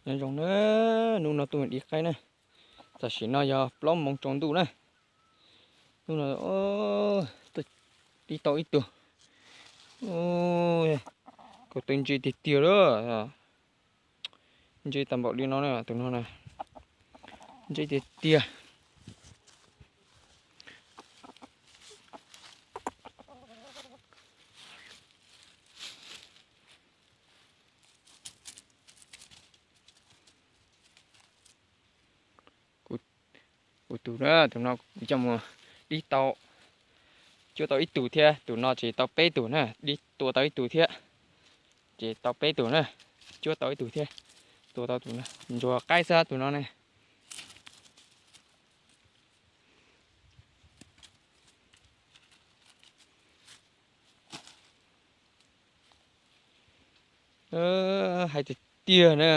Nyob zoo na, hnub no tuaj mus dib qaib na. Tam sim no yog plaub moos tsaus ntuj na. Hnub no dib tau ib tug. Ko tw ntse tiag tiag lawm. Ntse tag npaum li no na, tus no na. Ntse tiag tiag. Kuv tus na, tus no kuv coj mus dib tau, cuab tau ib tug thiab, tus no ces tau peb tug na, dib tua tau ib tug thiab, ces tau peb tug na, cuab tau ib tug thiab, tua tau tus na, ntsuag qaib xwb tus no ne. Hais tiag tiag na.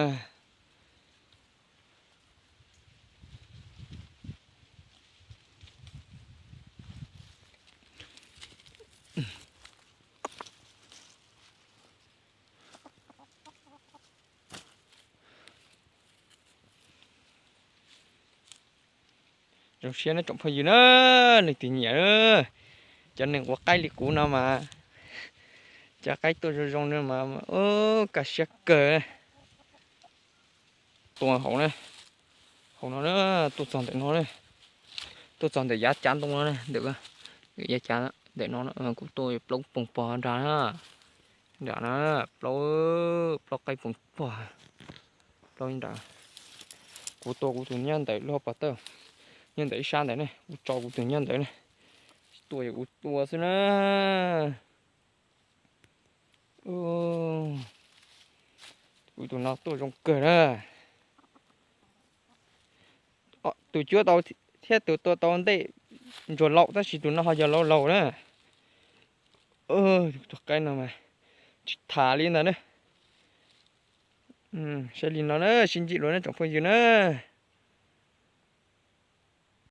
Zoo siab na tsoom phooj ywg na, leej twg nyiam na, cov neeg ua qaib li kuv no mas, cov qaib tuaj zoo zoo no mas, ub, kaj siab kawg. Tua hauv na, hauv no na, tuaj txog ntawm no na, tuaj txog ntawm yav cav ntoo no na, ntawm yav cav ntawm no kuv tua plaub poog pog nrad na, nram na, plaub, plaub qaib poog pog, plaub nrad. Kuv tua kuv tus nyob ntawm lub pov tawj, nyob ntawm ib sab ntawd ne, kuv tso kuv tus nyob ntawd ne, tua yog kuv tua xwb na. Kuv tus no tuaj zoo kawg na. Tus cuab tau thiab tus tua tau ntej ntsuag laus tab sis tus no ho yog laus laus na. Tus qaib no mas tsis tham li ntag na. Saib li no na, sib ntsib dua na tsoom phooj ywg na.